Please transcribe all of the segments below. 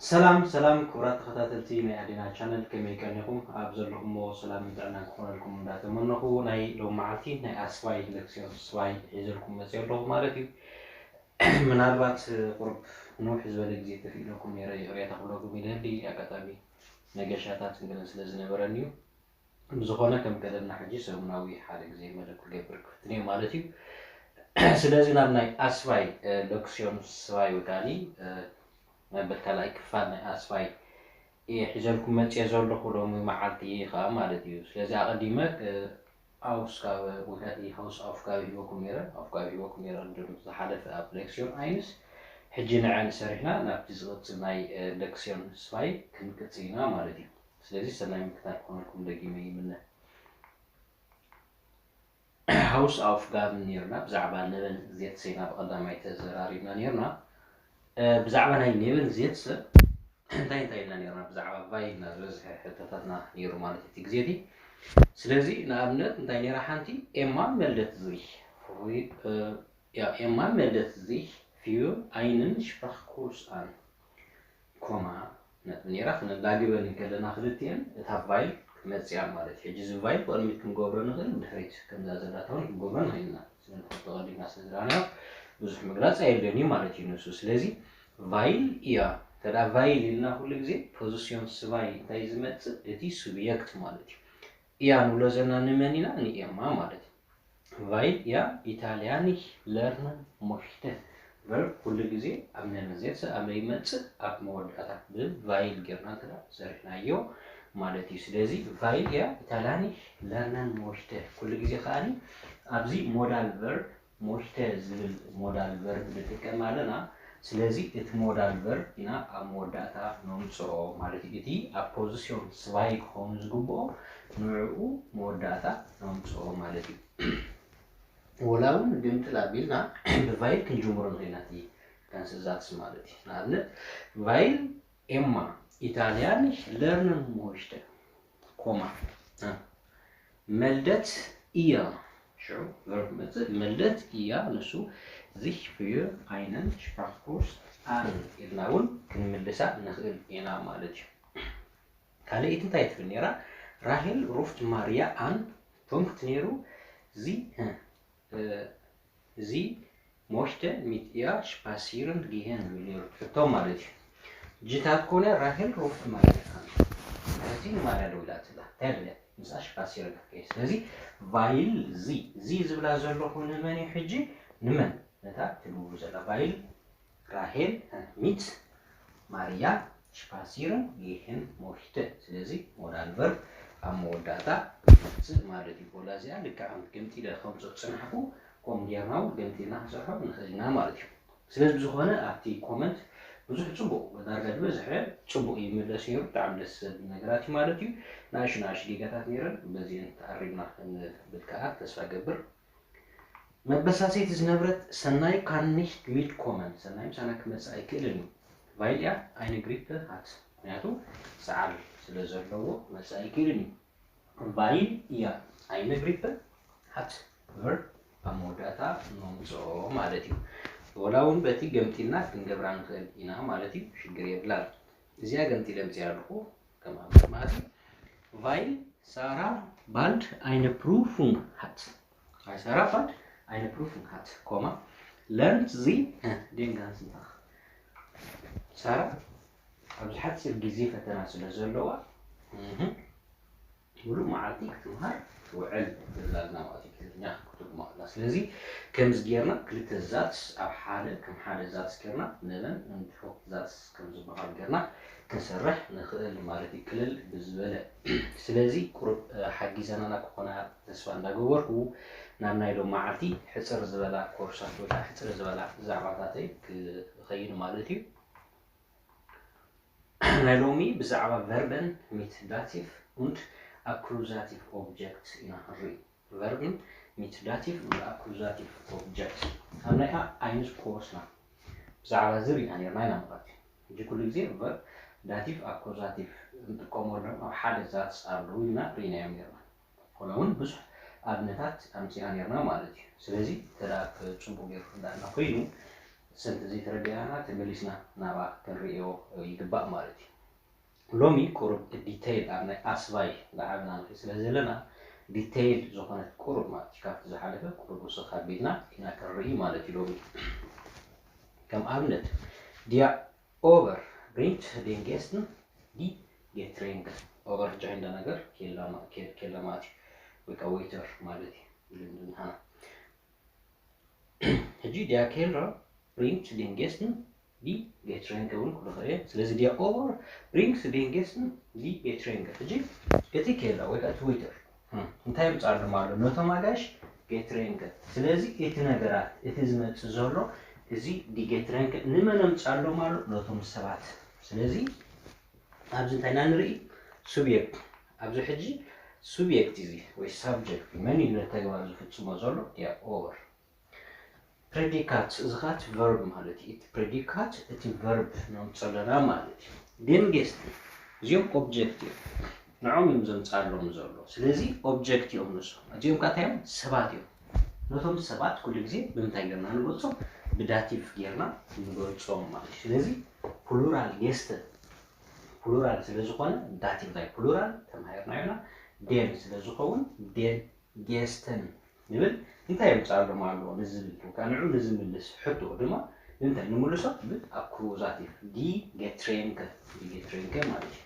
ሰላም ሰላም ክቡራት ተኸታተልቲ ናይ ኣዴና ቻነል፣ ከመይ ቀኒኹም? ኣብ ዘለኹሞ ሰላምን ጥዕናን ክኾነልኩም እንዳተመነኹ፣ ናይ ሎም መዓልቲ ናይ ኣስፋይ ለክሲዮን ስፋይ ሒዘልኩም መፅየ ኣለኹ ማለት እዩ። ምናልባት ቁሩብ ንውሕ ዝበለ ግዜ ተኽኢለኩም ነይረ፣ ይቕሬታ ክብለኩም ይደሊ። ኣጋጣሚ መገሻታትን ገለን ስለ ዝነበረኒ እዩ። ብዝኾነ ከም ቀደምና ሕጂ ሰሙናዊ ሓደ ግዜ መደብ ክገብር ክፍትን እየ ማለት እዩ። ስለዚ ናብ ናይ ኣስፋይ ለክሲዮን ስፋይ ወይ ከዓኒ መበል ካልኣይ ክፋል ናይ ኣስፋይ እየ ሒዘልኩም መፅየ ዘለኹ ሎሚ መዓልቲ ከዓ ማለት እዩ። ስለዚ ኣቐዲመ ኣውስካበ ወይ ከዓ ሃውስ ኣውፍጋበ ሂበኩም ነይረ፣ ኣውፍጋበ ሂበኩም ነይረ ዝሓለፈ ኣብ ለክሲዮን ኣይንስ። ሕጂ ንዐን ሰሪሕና ናብቲ ዝቕፅል ናይ ለክሲዮን ስፋይ ክንቅፅል ኢና ማለት እዩ። ስለዚ ሰናይ ምክታል ክኾነልኩም ደጊመ ይምነ። ሃውስ ኣውፍጋብን ነይርና፣ ብዛዕባ ነበን ዜትሰ ኢና ብቐዳማይ ተዘራሪብና ነይርና። ብዛዕባ ናይ ኔበን ዜትሰ እንታይ እንታይ ኢልና ነይርና? ብዛዕባ ቫይል ኢና ዝበዝሐ ሕቶታትና ነይሩ ማለት እቲ ግዜ እቲ። ስለዚ ንኣብነት እንታይ ነይራ ሓንቲ ኤማ መልደት ዝሪህ ያ ኤማ መልደት ዝሪህ ፊዩ ኣይንን ሽፕራክ ኩርስ ኣን ኮማ ነጥቢ ነይራ። ክነላግበን እንከለና ክልቲኤን እታ ቫይል ክትመፅያ ማለት እዩ። ሕጂ እዚ ቫይል ብቕድሚት ክንገብሮ ንኽእል፣ ድሕሪት ከምዛ ዘላታ እውን ክንገብሮ ንኽእል ኢና። ስለ ንፈልጦ ቀዲምና ስለ ዝረኣናዮ ብዙሕ ምግላፅ ኣየድልዮን እዩ ማለት እዩ ንሱ። ስለዚ ቫይል እያ። እንተ ቫይል ኢልና ኩሉ ግዜ ፖዚሲዮን ስባይ እንታይ ዝመፅእ? እቲ ሱብየክት ማለት እዩ። እያ ንብሎ ዘለና ንመን ኢና? ንኤማ ማለት እዩ። ቫይል እያ ኢታልያኒሽ ለርነን ሞሽተ። ቨርብ ኩሉ ግዜ ኣብ ነመዜት ኣበይ ይመፅእ? ኣብ መወዳእታ ብቫይል ጌርና እንተ ሰሪሕናዮ ማለት እዩ። ስለዚ ቫይል እያ ኢታልያኒሽ ለርነን ሞሽተ። ኩሉ ግዜ ከዓኒ ኣብዚ ሞዳል ቨርብ ሞሽተ ዝብል ሞዳል ቨርብ ንጥቀም ኣለና። ስለዚ እቲ ሞዳል ቨርብ ኢና ኣብ መወዳእታ ነምፅኦ ማለት እዩ። እቲ ኣብ ፖዚሲዮን ስባይ ክኸውን ዝግብኦ ንዕኡ መወዳእታ ነምፅኦ ማለት እዩ። ወላ እውን ግምጥል ኣቢልና ብቫይል ክንጅምሮ ንኽእል ኢና እቲ ከንስዛትስ ማለት እዩ። ንኣብነት ቫይል ኤማ ኢታልያኒሽ ለርነን ሞሽተ ኮማ መልደት እያ። ሽዑ ቨርብ መፅእ መልደት እያ ንሱ ዚሽ ፍዩ ኣይነን ሽፕራክኩርስ ኣን ኢልና እውን ክንምልሳ ንኽእል ኢና ማለት እዩ። ካልኣይቲ እንታይ ትብል ነይራ? ራሄል ሩፍት ማርያ ኣን ቶንክት ነይሩ ዚ እዚ ሞሽተ ሚት እያ ሽፓሲርን ጊሄን ዝብል ነይሩ ትሕቶ ማለት እዩ። ጅታት ኮነ ራሄል ሩፍት ማርያ ኣን እዚ ንማርያ ደው ኢላ ትላ እንታይ ድልያ ምስኣ ሽፓሲርን ክትከይ። ስለዚ ቫይል ዚ ዚ ዝብላ ዘለኹ ንመን እዩ? ሕጂ ንመን ነታ ትልውሩ ዘላ ቫይል ራሄል ሚት ማርያ ሽፓሲርን ጊሄን ሞሽተ። ስለዚ ሞዳል ቨርብ ኣብ መወዳእታ ይመፅእ ማለት እዩ። ወላ እዚኣ ልክዕ ከምቲ ገምጢለ ከምፅኦ ዝፅናሕኩ ከምኡ ጌርና እውን ገምጢልና ክንሰርሖ ንኽእል ኢና ማለት እዩ። ስለዚ ብዝኾነ ኣብቲ ኮመንት ብዙሕ ፅቡቕ ዳርጋ ዝበዝሐ ፅቡቕ ይምለስ ነይሩ። ብጣዕሚ ደስ ዘብል ነገራት እዩ ማለት እዩ። ንኣሽቱ ንኣሽቱ ጌጋታት ነይረን፣ በዚአን ተኣሪምና ክንብል ከዓ ተስፋ ገብር። መበሳሰይቲ ዝነብረት ሰናይ ካን ኒሽት ሚት ኮመን፣ ሰናይ ምሳና ክመፅእ ኣይክእልን እዩ። ቫይል እያ ኣይነ ግሪፕ ሃት፣ ምክንያቱ ሰዓል ስለ ዘለዎ ክመፅእ ኣይክእልን እዩ። ቫይል እያ ኣይነ ግሪፕ ሃት ቨርብ ኣብ መወዳእታ ነምፅኦ ማለት እዩ። ወላ እውን በቲ ገምጢልና ክንገብራ ንኽእል ኢና ማለት እዩ፣ ሽግር የብላን። እዚኣ ገምጢለ ኣምፅኣ ኣለኹ ከም ኣብነት ማለት እዩ። ቫይል ሳራ ባልድ ኣይነ ፕሩፉንግ ሃት። ኣይ ሳራ ባልድ ኣይነ ፕሩፉንግ ሃት ኮማ ለርንት ዚ ደንጋንስ ንታኽ ሳራ ኣብዚ ሓፂር ግዜ ፈተና ስለ ዘለዋ እህ፣ ሙሉእ መዓልቲ ክትምሃር ትውዕል ትብላልና ማለት እዩ። ትግርኛ ክትርጉማ ከላ። ስለዚ ከምዚ ጌርና ክልተ ዛትስ ኣብ ሓደ ከም ሓደ ዛትስ ጌርና ነበን እንድሕሮ ዛትስ ከም ዝበሃሉ ጌርና ክንሰርሕ ንኽእል ማለት እዩ። ቅልል ብዝበለ ስለዚ ቁሩብ ሓጊዘናና ክኾና ተስፋ እንዳገበርኩ ናብ ናይ ሎም መዓልቲ ሕፅር ዝበላ ኮርሳት ወይ ከዓ ሕፅር ዝበላ ዛዕባታተይ ክኸይድ ማለት እዩ። ናይ ሎሚ ብዛዕባ ቨርበን ሚት ዳቲቭ und ኣኩዛቲቭ ኦብጀክት ኢና ክንርኢ። ቨርብን ሚት ዳቲቭ und ኣኩዛቲቭ ኦብጀክት ኣብ ናይ ኣይንስ ኮርስና ብዛዕባ እዚ ርኢና ነርና ኢና ማለት እዩ። ሕጂ ኩሉ ግዜ ቨርብ ዳቲቭ ኣኩዛቲቭ እንጥቀመሎም ኣብ ሓደ ዛትስ ኣለዉ ኢልና ርኢናዮም ነርና። ኮነ እውን ብዙሕ ኣብነታት ኣምፂና ነርና ማለት እዩ። ስለዚ እንተ ደኣ ጽቡቕ ገይሩ ክርዳእና ኮይኑ ሰንት እዚ ተረዲኣና ተመሊስና ናብኣ ክንርእዮ ይግባእ ማለት እዩ። ሎሚ ቁሩብ ዲተይል ኣብ ናይ ኣስባይ ዝዓበና ንርኢ ስለ ዘለና፣ ዲተይል ዝኾነት ቁሩብ ማለት እዩ፣ ካብቲ ዝሓለፈ ቁሩብ ውስኽ ኣቢልና ኢና ክንርኢ ማለት እዩ ሎሚ። ከም ኣብነት፣ ዲያ ኦቨር ብሪንግት ደን ጌስትን ዲ ጌትሬንክ። ኦቨር ጃይንዳ ነገር ኬላ ማ-፣ ኬ-፣ ኬላ ማለት እዩ፣ ወይ ከዓ ዌይተር ማለት እዩ። ንሓና ሕጂ ዲያ ኬልራ ብሪንግት ደን ጌስትን ዲ ጌትሬንክ እውን ክልኽእል እየ። ስለዚ ዲያ ኦቨር ብሪንግት ደን ጌስትን ዲ ጌትሬንክ። ሕጂ እቲ ኬላ ወይ ከዓ እቲ ዌይተር እንታይ የምፅኣሎም ኣሎ? ነቶም ኣጋይሽ ጌትሬንክ። ስለዚ እቲ ነገራት፣ እቲ ዝመፅእ ዘሎ፣ እዚ ዲ ጌትሬንክ ንመን የምፅኣሎም ኣሎ? ነቶም ሰባት። ስለዚ ኣብዚ እንታይ ኢና ንርኢ? ሱብየክት። ኣብዚ ሕጂ ሱብየክት እዚ ወይ ሳብጀክት መን እዩ ነቲ ተግባር ዝፍፅሞ ዘሎ? ዲያ ኦቨር ፕሬዲካት፣ እዚ ኸዓ እቲ ቨርብ ማለት እዩ። እቲ ፕሬዲካት እቲ ቨርብ ነምፅኦ ኣለና ማለት እዩ። ደን ጌስት እዚኦም ኦብጀክት እዮም። ንዖም እዮም ዘምፅኣሎም ዘሎ። ስለዚ ኦብጀክት እዮም ንሶም። እዚኦም ከዓ እንታይ እዮም? ሰባት እዮም። ነቶም ሰባት ኩሉ ግዜ ብምንታይ ጌርና ንገልፆም? ብዳቲቭ ጌርና ንገልፆም ማለት እዩ። ስለዚ ፕሉራል ጌስት፣ ፕሉራል ስለ ዝኾነ ዳቲቭ ናይ ፕሉራል ተማሂርና ኢና። ደን ስለ ዝኸውን ደን ጌስተን ንብል። እንታይ የምፅኣሎም ኣሎ ንዝብል ወይ ከዓ ንዑ ንዝምልስ ሕቶ ድማ ንምንታይ ንምልሶ? ብኣኩዛቲቭ ዲ ጌትሬንከ፣ ዲ ጌትሬንከ ማለት እዩ።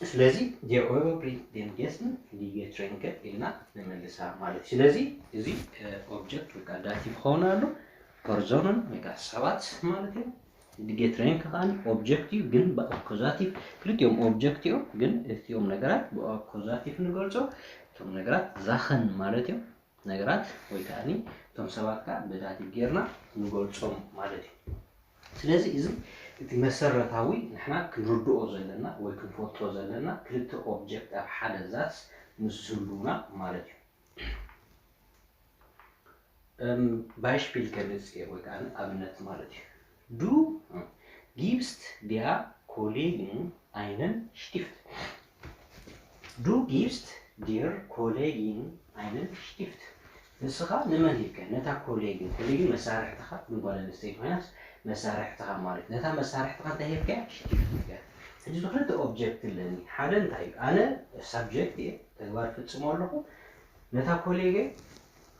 ስለዚ ዲያ ኦቨር ብሪንግት ደን ጌስትን ዲ ጌትሬንከ ኢልና ንመልሳ ማለት እዩ። ስለዚ እዚ ኦብጀክት ወይ ከዓ ዳቲቭ ክኸውን ኣሎ፣ ፐርሶንን ወይ ከዓ ሰባት ማለት እዩ። ዲ ጌትሬንከ ከዓ ኦብጀክት እዩ፣ ግን ብኣኩዛቲቭ። ክልቲኦም ኦብጀክት እዮም፣ ግን እቲኦም ነገራት ብኣኩዛቲቭ ንገልጾ። እቶም ነገራት ዛኸን ማለት እዮም። ነገራት ወይ ከዓ እቶም ሰባት ከዓ ብዳቲቭ ጌርና ንገልጾም ማለት እዩ። ስለዚ እዚ እቲ መሰረታዊ ንሕና ክንርድኦ ዘለና ወይ ክንፈልጦ ዘለና ክልተ ኦብጀክት ኣብ ሓደ ዛት ምስ ዝህልዉና ማለት እዩ። እም፣ ባይሽፒል ከምጽእ ወይ ከዓ ኣብነት ማለት እዩ። ዱ ጊብስት ዲያ ኮሌግን ኣይነን ሽቲፍት። ዱ ጊብስት ዲር ኮሌግን ኣይነን ሽቲፍት። ንስኻ ንመን ሂብካ? ነታ ኮሌግን። ኮሌግን መሳርሕትኻ፣ ንጓል ኣንስተይቲ ኮይናስ መሳርሕትኻ ማለት እዩ። ነታ መሳርሕትኻ እንታይ ሂብካ? ሽቲፍት ሂብካ። ሕጂ እዚ ክልተ ኦብጀክት ኣለኒ። ሓደ እንታይ እዩ? ኣነ ሳብጀክት እየ፣ ተግባር ፍጽሞ ኣለኹ። ነታ ኮሌገ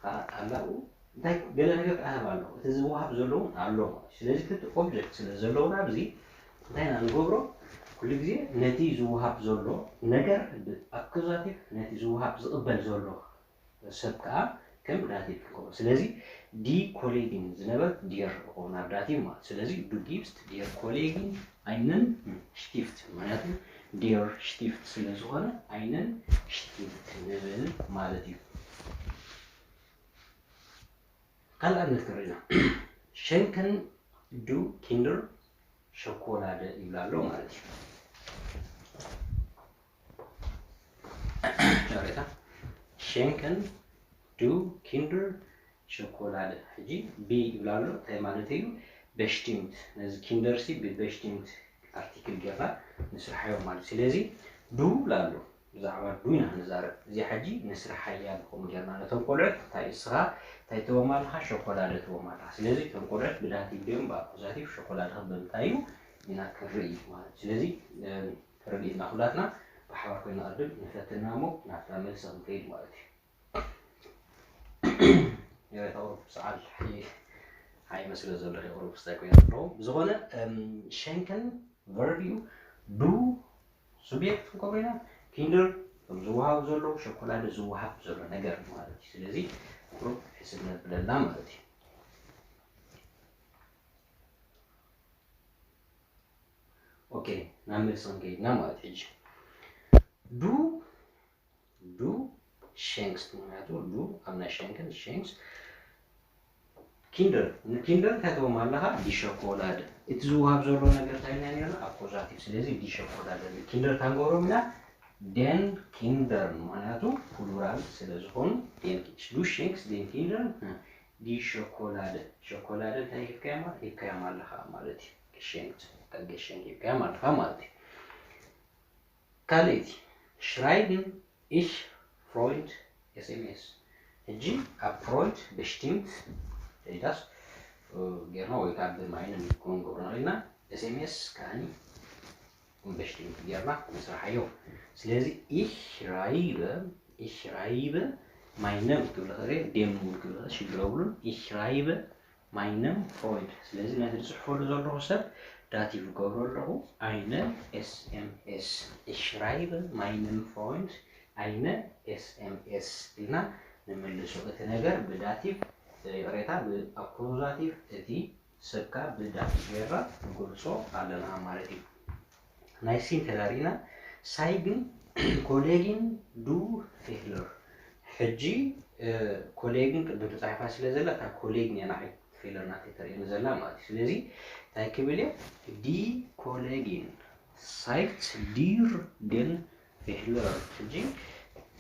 ከዓ ኣላኡ እንታይ ገለ ነገር ክኣህብ ኣለዎ። እቲ ዝወሃብ ዘሎ እውን ኣሎ ማለት እዩ። ስለዚ ክልተ ኦብጀክት ስለ ዘለውና ኣብዚ እንታይ ኢና ንገብሮ? ኩሉ ግዜ ነቲ ዝወሃብ ዘሎ ነገር ብኣኩዛቲቭ ነቲ ዝወሃብ ዝቕበል ዘሎ ሰብ ከዓ ከም ዳቲቭ ክንገብሮ። ስለዚ ዲ ኮሌጊን ዝነበረት ዲር ክኸውን ኣብ ዳቲቭ ማለት። ስለዚ ዱ ጊብስት ዲር ኮሌጊን ኣይነን ሽቲፍት፣ ምክንያቱ ዲር ሽቲፍት ስለ ዝኾነ ኣይነን ሽቲፍት ንብል ማለት እዩ። ካልእ ኣብነት ክንርኢ ኢና። ሸንከን ዱ ኪንደር ሸኮላደ ይብላ ኣሎ ማለት እዩ። ሻሬታ ሸንከን ዱ ኪንደር ሸኮላደ። ሕጂ ቢ ይብላ ኣሎ፣ እንታይ ማለት እዩ? በሽቲምት። ነዚ ኪንደር ሲ ብበሽቲምት ኣርቲክል ጌርና ንስርሓዮ ማለት። ስለዚ ዱ ይብላ ኣሎ። ብዛዕባ ዱ ኢና ክንዛረብ። እዚኣ ሕጂ ንስርሓያ ብኸምኡ ጌርና። ነቶም ቆልዑት እንታይ እስኻ እንታይ ትህቦም ኣለኻ? ሸኮላደ ትህቦም ኣለኻ። ስለዚ እቶም ቆልዑት ብዳቲቭ ድዮም ብኣኩዛቲቭ? ሸኮላደ ከ ብምንታይ እዩ ኢና ክንርኢ ማለት። ስለዚ፣ እም፣ ተረዲእና ኩላትና ብሓባር ኮይና ቅድም ንፈትና እሞ ናብታ መልሲ ክንከይድ ማለት እዩ። የረ፣ እታ ቁሩብ ሰዓል ሓይ-፣ ሓይ መስለ ዘሎ፣ ቁሩብ ክስታይ ኮይና ኣለኹ። ብዝኾነ፣ እም፣ ሸንከን ቨርብ እዩ። ዱ ሱብጀክት ክንገብሮ ኢና። ኪንደር እቶም ዝወሃቡ ዘለዉ፣ ሸኮላደ ዝወሃብ ዘሎ ነገር ማለት እዩ። ስለዚ ቁሩብ ሕስብ ነብለልና ማለት እዩ። ኦኬ፣ ናብ መልሲ ክንከይድና ማለት እዩ። ሕጂ ዱ፣ ዱ ሸንክስ፣ ምክንያቱ ዱ ኣብ ናይ ሸንክን ሸንክስ። ኪንደር፣ ንኪንደር እንታይ ትህቦም ኣለኻ? ዲ ሸኮላደ። እቲ ዝወሃብ ዘሎ ነገር እንታይ ኢልና ነርና? ኣኮዛቲቭ። ስለዚ ዲ ሸኮላደ። ንኪንደር እንታይ ንገብሮም ኢና? ደን ኪንደር፣ ምክንያቱ ፕሉራል ስለ ዝኾኑ፣ ደን ኪ-፣ ዱ ሸንክስ፣ ደን ኪንደር፣ ዲ ሸኮላደ። ሸኮላደ እንታይ ሂብካዮም? ሂብካዮም ኣለኻ ማለት እዩ። ገሸንክት፣ ካብ ገሸንክ ሂብካዮም ኣለኻ ማለት እዩ። ካልኣይቲ፣ ሽራይብን ኢሽ ፍሮይንድ ኤስ ኤም ኤስ። ሕጂ ኣብ ፍሮይንድ በሽቲምት፣ ዳስ ጌርና ወይ ከዓ ብማይነም ክንገብሮ ንኽእል ኢና። ኤስኤምኤስ ከዓኒ ንበሽቲ ጌርና ንስርሓዮ። ስለዚ ich schreibe, ich schreibe meinem ክብል ኽእል፣ dem እውን ክብል ኽእል፣ ሽግር የብሉን። Ich schreibe meinem Freund። ስለዚ ነቲ ዝፅሕፈሉ ዘለኹ ሰብ ዳቲቭ ገብሮ ኣለኹ። Eine S M S። Ich schreibe meinem Freund eine S M S ኢልና ንምልሶ። እቲ ነገር ብዳቲቭ፣ ይቕሬታ፣ ብኣኩዛቲቭ እቲ ሰብካ ብዳቲቭ ጌርና ንገልጾ ኣለና ማለት እዩ። ናይ ሲን ተዳሪና ሳይግን ኮሌጊን ዱ ፌለር። ሕጂ ኮሌጊን ቅድም ተጻሒፋ ስለ ዘላ እታ ኮሌጊን እያ ንዓይ ፌለር ናተይ ተርእየኒ ዘላ ማለት እዩ። ስለዚ እንታይ ክብል እየ? ዲ ኮሌጊን ሳይት ዲር ደን ፌለር። ሕጂ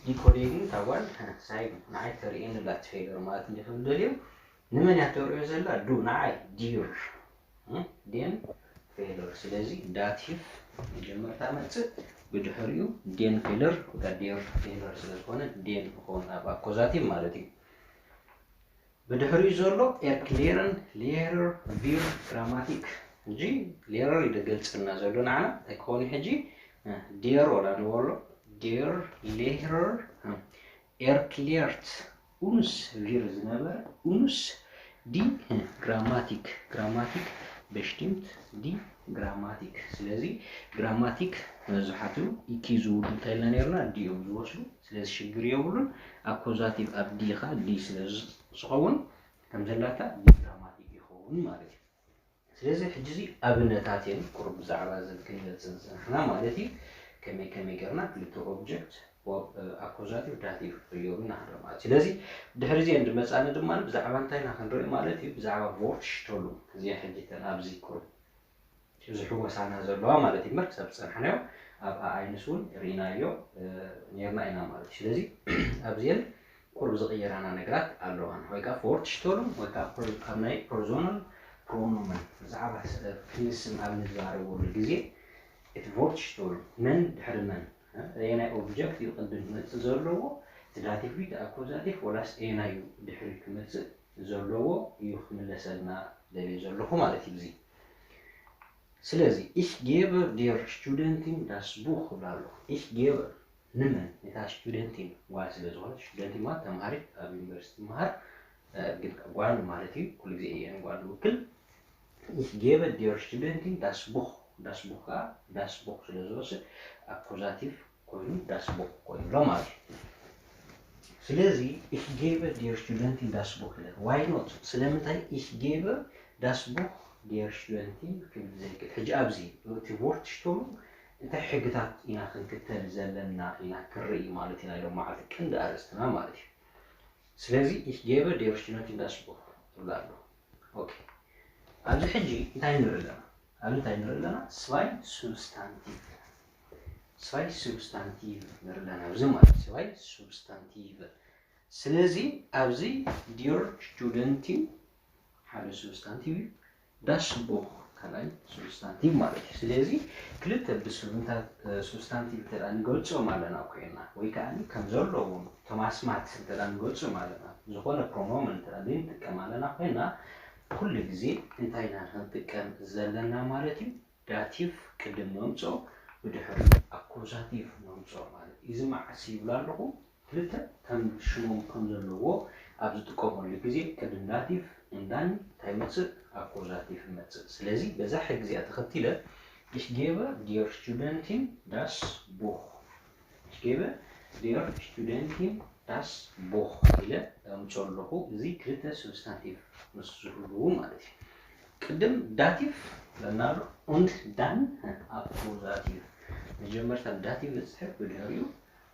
ዲ ኮሌጊን እታ ጓል ሳይግን ንዓይ ተርእየኒ ኣላ እቲ ፌለር ማለት እንዲ ክብል ደልዮም። ንመን እያ ተርእዮ ዘላ? ዱ ንዓይ ዲር ደን ፌለር። ስለዚ ዳቲቭ መጀመርታ መፅእ፣ ብድሕሪኡ ደን ፌለር ወይ ዴር ፌለር ስለ ዝኾነ ደን ክኸውን ኣብ ኣኮዛቲቭ ማለት እዩ። ብድሕሪኡ ዘሎ ኤርክሌርን ሌረር ቪር ግራማቲክ። እንጂ ሌረር እዩ ደገልፀልና ዘሎ ንዓና እንታይ ክኸውን እዩ ሕጂ? ዴር ወላ ንበሎ ዴር ሌረር ኤርክሌርት ኡንስ ቪር ዝነበረ ኡንስ ዲ ግራማቲክ፣ ግራማቲክ በሽቲምት ዲ ግራማቲክ። ስለዚ ግራማቲክ መብዛሕትኡ ኢኪ ዝውዱ እንታይ ኢልና ነርና? ዲ እዮም ዝወስዱ። ስለዚ ሽግር የብሉን። ኣኮዛቲቭ ኣብ ዲ ኻ ዲ ስለ ዝኸውን ከም ዘላታ ዲ ግራማቲክ ይኸውን ማለት እዩ። ስለዚ ሕጂ እዚ ኣብነታት እየን ቁሩብ ብዛዕባ እዘን ክንገልጽ ዝጸናሕና ማለት እዩ። ከመይ ከመይ ጌርና ክልተ ኦብጀክት ኣኮዛቲቭ ዳቲቭ ክቕየሩ ኢና ክንርኢ ማለት እዩ። ስለዚ ድሕሪ እዚአን ዝመጻኒ ድማ ብዛዕባ እንታይ ኢና ክንርኢ ማለት እዩ? ብዛዕባ ቮርትሽቶሉ እዚአን ሕጂ እተን ኣብዚ ቁሩብ ዝሕወሳና ዘለዋ ማለት እዩ። እምበር ክሳብ ዝጸናሕናዮ ኣብ ኣኣይንስ እውን ርኢናዮ ነርና ኢና ማለት እዩ። ስለዚ ኣብዚአን ቁሩብ ዝቕየራና ነገራት ኣለዋን ወይ ከዓ ፎርትሽቶሉም ወይ ከዓ ኣብ ናይ ፐርሶናል ፕሮኖመን ብዛዕባ ክንስም ኣብ ንዛረበሉ ግዜ እቲ ፎርትሽቶሉም መን ድሕሪ መን፣ ኣየናይ ኦብጀክት እዩ ቅድም ክመፅእ ዘለዎ፣ እቲ ዳቲቭ ድዩ እቲ ኣኮዛቲቭ ወላስ ኣየናይ እዩ ድሕሪ ክመፅእ ዘለዎ እዩ ክምለሰልና ደልየ ዘለኹ ማለት እዩ። እዚ ስለዚ ich gebe der Studentin das Buch እብላ ኣለኹ። Ich gebe ንመን? ነታ ስቱደንቲን ጓል ስለ ዝኾነት፣ ስቱደንቲን ማለት ተምሃሪት ኣብ ዩኒቨርሲቲ ትምሃር፣ ግን ጓል ማለት እዩ። ኩሉ ግዜ እየን ጓል ዝውክል። Ich gebe der Studentin das Buch፣ das Buch ከዓ das Buch ስለ ዝወስድ ኣኮዛቲቭ ኮይኑ das Buch ኮይኑ ኣሎ ማለት እዩ። ስለዚ ich gebe der Studentin das Buch ኢለ why not? ስለምንታይ ich gebe das Buch der Studentin ክብል ዘይክእል? ሕጂ ኣብዚ እቲ ቮርትሽቶሉ እንታይ ሕግታት ኢና ክንክተል ዘለና ኢና ክንርኢ ማለት ኢና። ኢሎም መዓልቲ ቀንዲ ኣርእስትና ማለት እዩ። ስለዚ ich gebe der Studentin das Buch እብላ ኣለኹ። ኦኬ፣ ኣብዚ ሕጂ እንታይ ንርኢ ኣለና? ኣብዚ እንታይ ንርኢ ኣለና? ስባይ ሱብስታንቲቭ፣ ስባይ ሱብስታንቲቭ ንርኢ ኣለና ኣብዚ ማለት ስባይ ሱብስታንቲቭ። ስለዚ ኣብዚ der Studentin ሓደ ሱብስታንቲቭ እዩ። das Buch ካልኣይ ሱብስታንቲቭ ማለት እዩ። ስለዚ ክልተ ብስብንታት ሱብስታንቲቭ እንተ ንገልጾም ኣለና ኮይና ወይ ከዓ ከም ዘለዎም ተማስማት እንተ ንገልጾም ኣለና ዝኾነ ፕሮኖመን እንተ ዘይንጥቀም ኣለና ኮይና ኩሉ ግዜ እንታይ ኢና ክንጥቀም ዘለና ማለት እዩ? ዳቲቭ ቅድም ነምፅኦ ብድሕሪ ኣኮዛቲቭ ነምፅኦ ማለት እዩ። እዚ መዓስ ይብላ ኣለኹ? ክልተ ከም ሽሞም ከም ዘለዎ ኣብ ዝጥቀመሉ ግዜ ቅድም ዳቲቭ እንዳን እንታይ ይመፅእ? ኣኮዛቲቭ ይመፅእ። ስለዚ በዛ ሕጊ እዚኣ ተኸቲለ ich gebe der Studentin das Buch፣ ich gebe der Studentin das Buch ኢለ ኣምፅኦ ኣለኹ። እዚ ክልተ ሱብስታንቲቭ ምስ ዝህልዉ ማለት እዩ። ቅድም ዳቲቭ ለናሉ und dann ኣኮዛቲቭ። መጀመርታ ዳቲቭ ይፅሕፍ፣ ብድሕሪኡ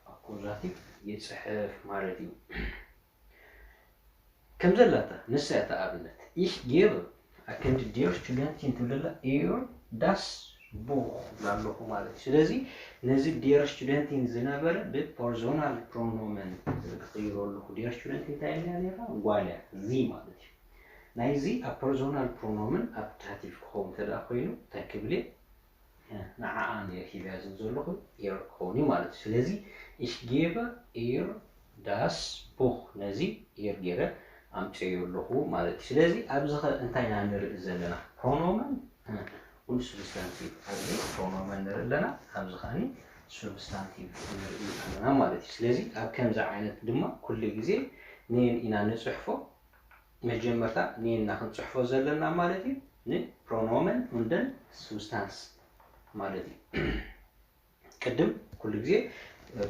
ኣኮዛቲቭ ይፅሕፍ ማለት እዩ። ከም ዘላታ ንሳ እያ ኣብነት። Ich gebe ኣከንዲ der Studentin ትብል ዘላ ihr das Buch እብላ ኣለኹ ማለት እዩ። ስለዚ ነዚ der Studentin ዝነበረ ብፐርሶናል ፕሮኖመን ክቕይሮ ኣለኹ። Der Studentin እንታይ እያ ነይራ? ጓል እያ፣ ዚ ማለት እዩ። ናይዚ ኣብ ፐርሶናል ፕሮኖመን ኣብ ዳቲቭ ክኸውን እንተ ደኣ ኮይኑ እንታይ ክብል እየ? ንዓኣ ነየ ሂበያ ዝብል ዘለኹ ihr ክኸውን እዩ ማለት እዩ። ስለዚ ich gebe ihr das Buch፣ ነዚ ihr ገይረ ኣምፅዮ ኣለኹ ማለት እዩ። ስለዚ ኣብዚ ኸ እንታይ ኢና ንርኢ ዘለና? ፕሮኖመን፣ እ፣ ኡን ሱብስታንቲቭ። ኣብዚ ፕሮኖመን ንርኢ ኣለና፣ ኣብዚ ኸኣኒ ሱብስታንቲቭ ንርኢ ኣለና ማለት እዩ። ስለዚ ኣብ ከምዚ ዓይነት ድማ ኩሉ ግዜ ኔን ኢና ንፅሕፎ። መጀመርታ ኔን ኢና ክንፅሕፎ ዘለና ማለት እዩ፣ ንፕሮኖመን ኡንደን ሱብስታንስ ማለት እዩ። ቅድም ኩሉ ግዜ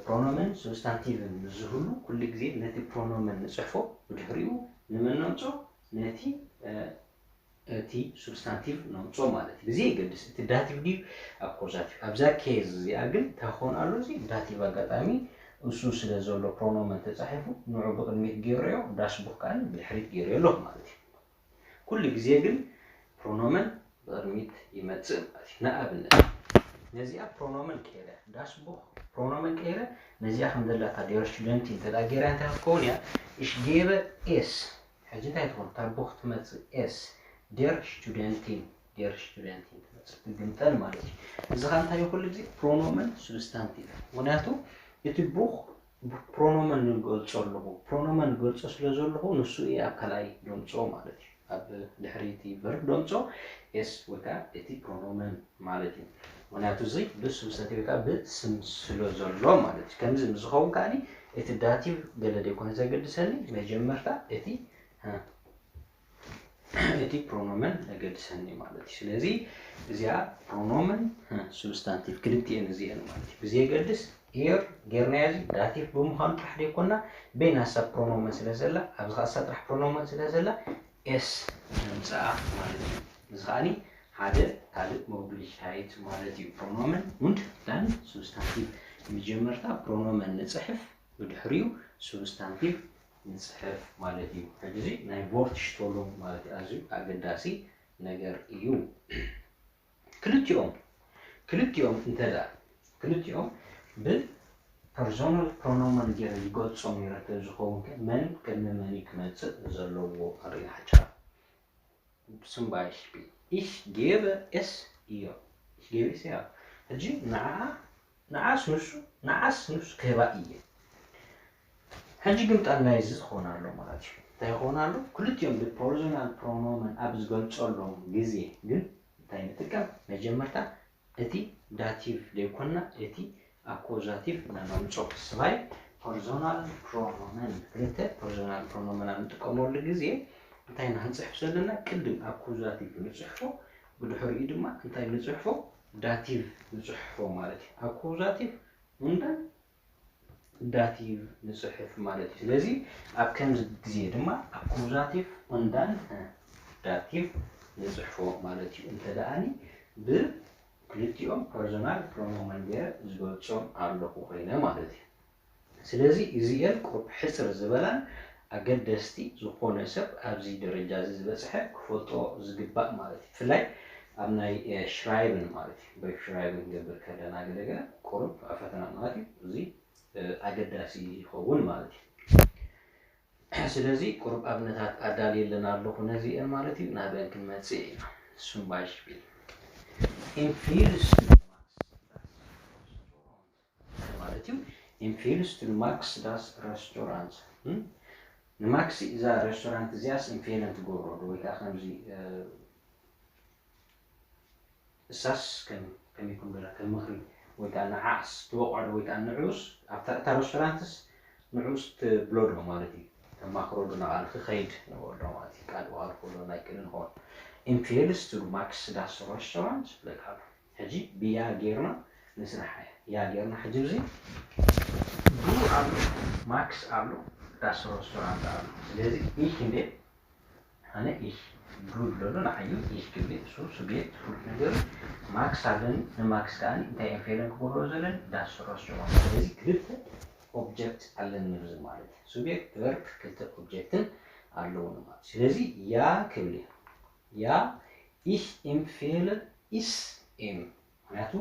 ፕሮኖመን ሱብስታንቲቭን ምስ ዝህሉ ኩሉ ግዜ ነቲ ፕሮኖመን ንፅሕፎ፣ ብድሕሪኡ ንመን ነምፅኦ? ነቲ፣ እ፣ እቲ ሱብስታንቲቭ ነምፅኦ ማለት እዩ። ብዘየገድስ እቲ ዳቲቭ ድዩ ኣኮዛቲቭ። ኣብዛ ኬዝ እዚኣ ግን እንታይ ክኸውን ኣሎ? እዚ ዳቲቭ ኣጋጣሚ እሱ ስለ ዘሎ ፕሮኖመን ተፃሒፉ ንዑ ብቕድሚት ገይረዮ፣ ዳሽቡክ ከኣ ብድሕሪት ገይረዮ ኣለኹ ማለት እዩ። ኩሉ ግዜ ግን ፕሮኖመን ብቕድሚት ይመጽእ ማለት እዩ። ንኣብነት ነዚኣ ፕሮኖመን ቀይረ፣ ዳሽቡክ ፕሮኖመን ቀይረ፣ ነዚኣ ከም ዘላታ ዴር ሽቱደንቲን እንተ ደኣ ገይረ እንታይ ክትከውን እያ? Ich gebe es። ሕጂ እንታይ ትኾን? እታ ቡኽ ትመጽእ፣ ኤስ፣ ዴር ሽቱደንቲን፣ ዴር ሽቱደንቲን ትመጽእ፣ ትግምጠል ማለት እዩ። እዚ ኸኣ እንታይ እዩ? ኩሉ ግዜ ፕሮኖመን ሱብስታንቲቭ። ምኽንያቱ እቲ ቡኽ ፕሮኖመን ንገልጾ ኣለኹ። ፕሮኖመን ንገልጾ ስለ ዘለኹ ንሱ እየ ኣብ ካልኣይ ደምጾ ማለት እዩ። ኣብ ድሕሪ እቲ ቨርብ ደምጾ ኤስ ወይ ከዓ እቲ ፕሮኖመን ማለት እዩ። ምኽንያቱ እዚ ብሱብስታንቲቭ ወይ ከዓ ብስም ስለ ዘሎ ማለት እዩ። ከምዚ ምስ ዝኸውን ከኣኒ እቲ ዳቲቭ ገለ ደይኮነ ዘገድሰኒ፣ መጀመርታ እቲ፣ እ፣ እቲ ፕሮኖመን ዘገድሰኒ ማለት እዩ። ስለዚ እዚኣ ፕሮኖመን፣ እ፣ ሱብስታንቲቭ ክልቲኤን እዚኤን ማለት እዩ። ብዘየገድስ ኤር ጌርናዮ፣ እዚ ዳቲቭ ብምዃኑ ጥራሕ ደይኮና፣ በይና እሳ ፕሮኖመን ስለ ዘላ፣ ኣብዚ ኸኣ እሳ ጥራሕ ፕሮኖመን ስለ ዘላ ኤስ ነምጽኣ ማለት እዩ። እዚ ኸኣኒ ሓደ ካልእ መውግሊሽታይት ማለት እዩ። ፕሮኖመን ኡንድ ዳን ሱብስታንቲቭ። መጀመርታ ፕሮኖመን ንጽሕፍ፣ ብድሕሪኡ ሱብስታንቲቭ ንጽሕፍ ማለት እዩ። ሕጂ እዚ ናይ ቮርትሽቶሉም ማለት እዩ። ኣዝዩ ኣገዳሲ ነገር እዩ። ክልቲኦም፣ ክልቲኦም እንተ ደኣ፣ ክልቲኦም ብፐርሶናል ፕሮኖመን ገይረ ይገልጾም ነይረ እንተ ዝኸውን ከ፣ መን ቅድሚ መን እዩ ክመጽእ ዘለዎ? ንርኢ ሓጫ። Zum Beispiel, ich gebe es ihr. Ich gebe es ihr። ሕጂ ንዓኣ፣ ንዓስ ንሱ፣ ንዓስ ንሱ ክህባ እየ። ሕጂ ግን ጣል ናይዚ ክኾን ኣሎ ማለት እዩ። እንታይ ይኾን ኣሎ? ክልቲኦም ብፐርሶናል ፕሮኖመን ኣብ ዝገልጸሎም ግዜ ግን እንታይ ንጥቀም? መጀመርታ እቲ ዳቲቭ ደይኮንና እቲ ኣኮዛቲቭ ነምጾ። ስባይ ፐርሶናል ፕሮኖመን፣ ክልተ ፐርሶናል ፕሮኖመን ኣብ ንጥቀመሉ ግዜ እንታይ ኢና ክንጽሕፍ ዘለና? ቅድም ኣኮዛቲቭ ንጽሕፎ፣ ብድሕሪኡ ድማ እንታይ ንጽሕፎ? ዳቲቭ ንጽሕፎ ማለት እዩ። ኣኮዛቲቭ ኡንደን ዳቲቭ ንጽሕፍ ማለት እዩ። ስለዚ ኣብ ከምዚ ግዜ ድማ ኣኮዛቲቭ ኡንደን ዳቲቭ ንጽሕፎ ማለት እዩ። እንተ ደኣኒ ብክልቲኦም ፐርሶናል ፕሮኖመን ገይረ ዝገልጾም ኣለኹ ኮይነ ማለት እዩ። ስለዚ እዚኤን ቁሩብ ሕጽር ዝበላን ኣገደስቲ ዝኾነ ሰብ ኣብዚ ደረጃ እዚ ዝበጽሐ ክፈልጦ ዝግባእ ማለት እዩ። ብፍላይ ኣብ ናይ፣ እ፣ ሽራይብን ማለት እዩ። ብሪፍ ሽራይብን ክንገብር ከለና ገለገለ ቁሩብ ኣብ ፈተና ማለት እዩ። እዚ፣ እ፣ ኣገዳሲ ይኸውን ማለት እዩ። ስለዚ ቁሩብ ኣብነታት ኣዳልየለን ኣለኹ ነዚኤን ማለት እዩ። ናበን ክንመጽእ ኢና። Zum Beispiel, empfiehlst du Max das Restaurant? ማለት እዩ። Empfiehlst du Max das Restaurant? እም? ንማክስ እዛ ሬስቶራንት እዚኣስ ኢምፔለን ትገብሮ ዶ? ወይ ከዓ ከምዚ፣ እ፣ እሳስ ከም፣ ከመይ ይኩን ገላ ከም ምኽሪ ወይ ከዓ ንዓስ ትወቕዖ ዶ? ወይ ከዓ ንዑስ ኣብታ፣ እታ ሬስቶራንትስ ንዑስ ትብሎ ዶ ማለት እዩ? ተማኽሮ ዶ? ንቓል ክኸይድ ንበሎ ማለት እዩ። ቃል ብቓል ክብሎ ናይ ክእልን ኾን። Empfiehlst du Max das Restaurant? ትብለካ ኣሎ። ሕጂ ብያ ጌርና ንስራሕ እያ። ያ ጌርና ሕጂ ብዚ ዱ ኣሎ፣ ማክስ ኣሎ፣ ዳስ ሬስቶራንት ኣሎ። ስለዚ ich እንዴ ኣነ ich ዱ ዝብለሉ ንዓዩ ich ክብል እሱ ሱብየክት ፍሉጥ ነገር ማክስ ኣለኒ። ንማክስ ከኣ እንታይ እየ ፌለን ክገብሮ ዘለኒ? ዳስ ሬስቶራንት። ስለዚ ክልተ ኦብጀክት ኣለኒ ንብዚ ማለት እዩ። ሱብየክት ቨርብ ክልተ ኦብጀክትን ኣለውኒ ማለት እዩ። ስለዚ ያ ክብል እየ። ያ ich empfehle es ihm። ምክንያቱ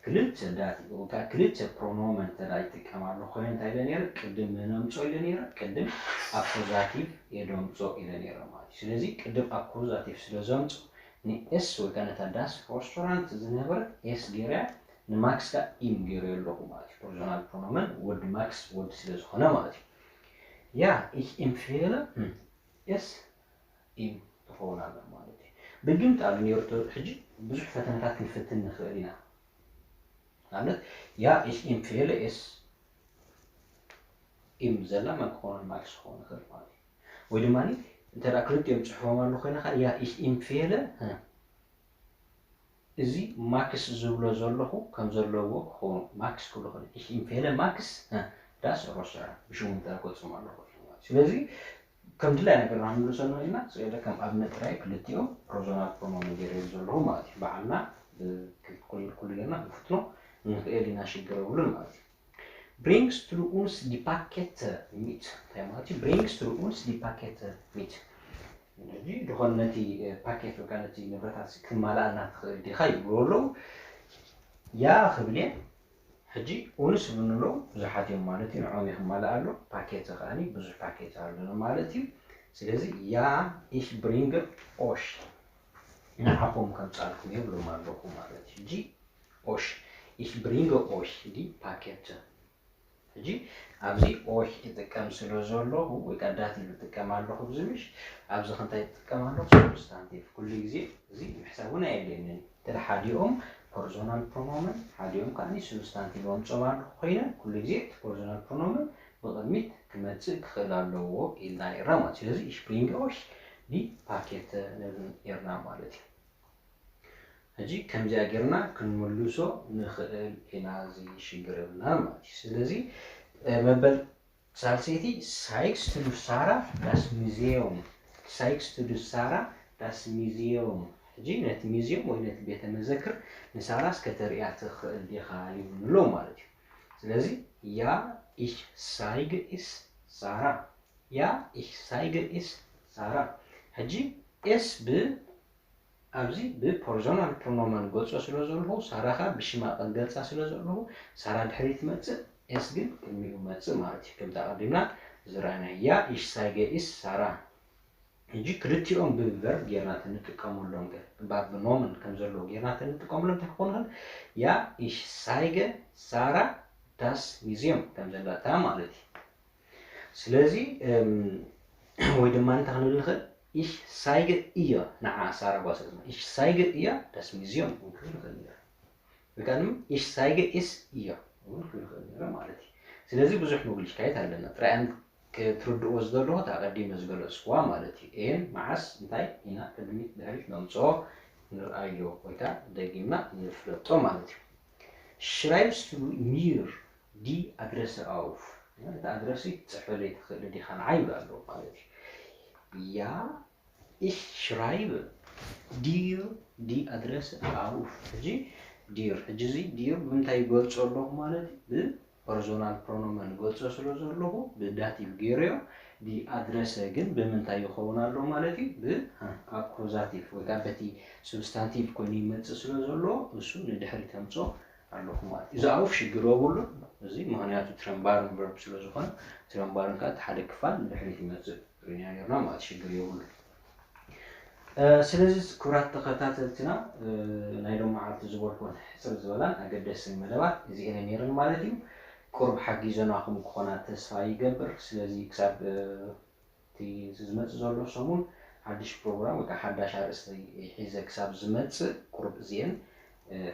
ክልተ ዳቲቭ ወይ ከዓ ክልተ ፕሮኖመን እንተ ደኣ ይጥቀም ኣለኹ ኮይነ እንታይ ኢለ ነይረ? ቅድም መን ኣምጾ ኢለ ነይረ? ቅድም ኣኮዛቲቭ እየ ደምጾ ኢለ ነይረ ማለት እዩ። ስለዚ ቅድም ኣኮዛቲቭ ስለ ዘምጾ ንኤስ ወይ ከዓ ነታ ዳስ ሬስቶራንት ዝነበረት ኤስ ገይረያ ንማክስ ከዓ ኢም ገይረዮ ኣለኹ ማለት እዩ። ፐርሶናል ፕሮኖመን ወዲ ማክስ ወዲ ስለ ዝኾነ ማለት እዩ። Ja, ich empfehle, hm, ኤስ ኢም ትኸውን ኣላ ማለት እዩ። ብግምት ኣብ ኔርቶ ሕጂ ብዙሕ ፈተነታት ክንፍትን ንኽእል ኢና። ንኣብነት ያ ich empfehle es ኢም ዘላ መን ክኾኑ ማክስ ክኾኑ ይኽእል ማለት እዩ። ወይ ድማ እንተ ክልቲኦም ፅሕፎም ኣሎ ኮይና ያ ich empfehle እዚ ማክስ ዝብሎ ዘለኹ ከም ዘለዎ ክኸውን ማክስ ክብሎ ከሎ ich empfehle Max das Restaurant ብሽሙ እንተ ክገልጾም ኣለኹ። ስለዚ ከም ድላይ ነገር ንክንምልሰሉ ኢልና ስለ ከም ኣብነት ጥራይ ክልቲኦም ፐርሶናል ፕሮኖምን ገይረ ዘለኹ ማለት እዩ። በዓልና ኩሉ ጌርና ክንፍትኖ ንኽእል ኢና፣ ሽግር የብሉን ማለት እዩ። Bringst du uns die Pakete mit እንታይ ማለት እዩ? Bringst du uns die Pakete mit ሕጂ ድኾን ነቲ ፓኬት ወይ ከዓ ነቲ ንብረታት ክማልኣልና ትኽእል ዲኻ ይብሉ ኣለዉ። ያ ክብል እየ። ሕጂ uns ዝብሉ ኣለዉ ብዙሓት እዮም ማለት እዩ። ንዖም ክማልእ ኣሎ። ፓኬት ከዓኒ ብዙሕ ፓኬት ኣለና ማለት እዩ። ስለዚ ja, ich bringe euch ንዓኹም ከምፃልኩም ይብሎም ኣለኹ ማለት እዩ። ሕጂ euch ich bringe euch die Pakete ሕጂ ኣብዚ euch ይጥቀም ስለ ዘለኹ ወይ ከዓ dative ይጥቀም ኣለኹ ብዝምሽ ኣብዚ ክንታይ ይጥቀም ኣለኹ? Substantive ኩሉ ግዜ እዚ ምሕሳብ እውን ኣየድልየንን። እንተ ሓዲኦም ፐርሶናል ፕሮኖምን ሓዲኦም ከዓ substantive ኣምፅኦም ኣለኹ ኮይነ ኩሉ ግዜ እቲ ፐርሶናል ፕሮኖምን ብቕድሚት ክመፅእ ክኽእል ኣለዎ ኢልና ነይርና ማለት። ስለዚ ich bringe euch die Pakete ንብል ነይርና ማለት እዩ። ሕጂ ከምዚኣ ጌርና ክንምልሶ ንኽእል ኢና፣ እዚ ሽግር የብልና ማለት እዩ። ስለዚ መበል ሳልሰይቲ zeigst du Sarah das Museum፣ zeigst du Sarah das Museum። ሕጂ ነቲ ሙዚየም ወይ ነቲ ቤተ መዘክር ንሳራ እስከ ተርእያ ትኽእል ዲኻ ይብሉ ኣለዉ ማለት እዩ። ስለዚ ja, ich zeige es Sarah፣ ja, ich zeige es Sarah። ሕጂ es ብ ኣብዚ ብፐርሶናል ፕሮኖመን ገልጾ ስለ ዘለኹ ሳራ ኸኣ ብሽማ ክገልጻ ስለ ዘለኹ ሳራ ድሕሪ ትመጽእ፣ ኤስ ግን ቅድሚኡ መጽእ ማለት እዩ። ከምቲ ኣቐዲምና ዝረኣናዮ ja, ich zeige es Sarah። ሕጂ ክልቲኦም ብቨርብ ጌርና ተንጥቀመሎም ገ- ባ- ብኖመን ከም ዘለዉ ጌርና ተንጥቀመሎም እንታይ ክኾኑ ይኽእል? Ja, ich zeige Sarah das Museum ከም ዘላታ ማለት እዩ። ስለዚ እም፣ ወይ ድማ እንታይ ክንብል ንኽእል? Ich zeige ihr ንዓ ሳራ ጓል ስለ ዝኾነ ich zeige ihr das Museum እውን ክብል ንኽእል ኢና። ወይ ከዓ ድማ ich zeige es ihr እውን ክብል ንኽእል ኢና ማለት እዩ። ስለዚ ብዙሕ መጉልሽካየት ኣለና። ጥራይ ክትርድእዎ ዝደለኹ እታ ኣቐዲመ ዝገለጽኩዋ ማለት እዩ። ኤን መዓስ እንታይ ኢና ቅድሚት ድሕሪት ነምጽኦ ንርኣዮ ወይ ከዓ ደጊምና ንፍለጦ ማለት እዩ። Schreibst du mir die Adresse auf? እታ ኣድረሲ ትጽሕፈለይ ትኽእል ዲኻ ንዓይ ይብል ኣለዉ ማለት እዩ። Ja, ich schreibe dir die Adresse auf። ሕጂ dir፣ ሕጂ እዚ dir ብምንታይ ይገልጾ ኣለኹ ማለት እዩ? ብፐርሶናል ፕሮኖመን ገልጾ ስለ ዘለኹ ብዳቲቭ ገይረዮ። die Adresse ግን ብምንታይ ይኸውን ኣሎ ማለት እዩ? ብኣኩዛቲቭ ወይ ከዓ በቲ ሱብስታንቲቭ ኮይኑ ይመጽእ ስለ ዘሎ እሱ ንድሕሪት ኣምጽኦ ኣለኹ ማለት እዩ። እዚ auf ሽግር የብሉን። እዚ ምኽንያቱ ትረምባርን ቨርብ ስለ ዝኾነ ትረምባርን ከዓ እቲ ሓደ ክፋል ንድሕሪት ይመጽእ ርኢና ነርና ማለት ሽግር የብሉን። ስለዚ ክቡራት ተኸታተልትና ናይ ሎም መዓልቲ ዝበልኩን ሕፅር ዝበላን ኣገደስን መደባት እዚኤን ነይረን ማለት እዩ። ቁሩብ ሓጊዘናኹም ክኾና ተስፋ ይገብር። ስለዚ ክሳብ እቲ ዝመፅእ ዘሎ ሰሙን ሓድሽ ፕሮግራም ወይ ከዓ ሓዳሽ ኣርእስቲ ሒዘ ክሳብ ዝመፅእ ቁሩብ እዚኤን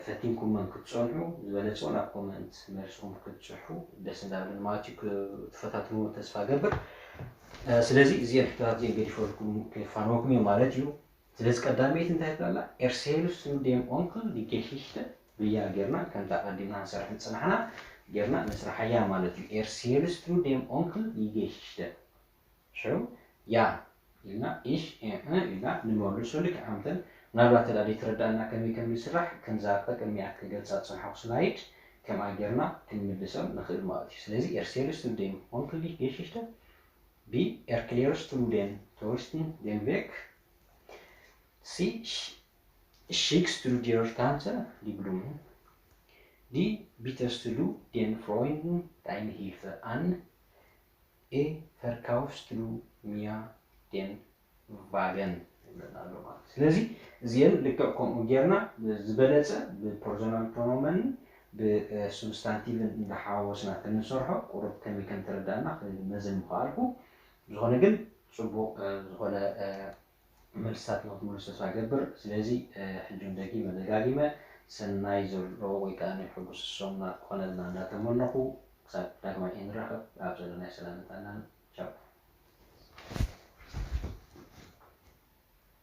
ፈቲንኩመን ክትፀንሑ ዝበለፀ ናብ ኮመንት መልስኹም ክትፅሑ ደስ እንዳበለኒ ማለት እዩ። ክትፈታትንዎ ተስፋ ገብር። ስለዚ እዚኤን ሕቶታት እዚኤን ገዲፈልኩም ክፋንወኩም እየ ማለት እዩ። ስለዚ ቀዳመይቲ እንታይ ትብላላ? Erzählst du dem Onkel die Geschichte ብያ ጌርና ከምታ ቀዲምና ንሰርሕ ዝፅናሕና ጌርና ንስርሓያ ማለት እዩ። Erzählst du dem Onkel die Geschichte ሽዑ ja ኢልና ich ኢልና ንመልሶ ልክዕ ከምተን ምናልባት ተዳ ዘይተረዳእና ከመይ ከም ዝስራሕ ከምዛ ቀቅድሚኣ ክገልፃ ዝፅንሓኹ ስላይድ ከምኣ ጌርና ክንምልሰም ንኽእል ማለት እዩ። ስለዚ erzählst du dem Onkel die Geschichte? Wie erklärst du den Touristen den Weg? Sie schickst du der Tante die Blumen? Die bietest du den Freunden deine Hilfe an? Verkaufst du mir den Wagen? ይብለና ኣሎ ማለት እዩ። ስለዚ እዚአን ልክዕ ከምኡ ጌርና ዝበለፀ ብፐርሶናል ፕሮኖመንን ብሱብስታንቲቭን እንዳሓዋወስና ክንሰርሖ ቁሩብ ከመይ ከም ተረዳእና ክመዝን ምኽኣልኩ። ዝኾነ ግን ፅቡቕ ዝኾነ መልስታት ንክትመልሱ ተስፋ ገብር። ስለዚ ሕጂ ደጊመ ደጋጊመ ሰናይ ዘሎ ወይ ከዓ ናይ ሕጉስ ሶምና ክኾነልና እንዳተመነኹ ክሳብ ዳግማይ እንራኸብ ኣብ ዘለናይ ሰላም ጥዕናን ቻው።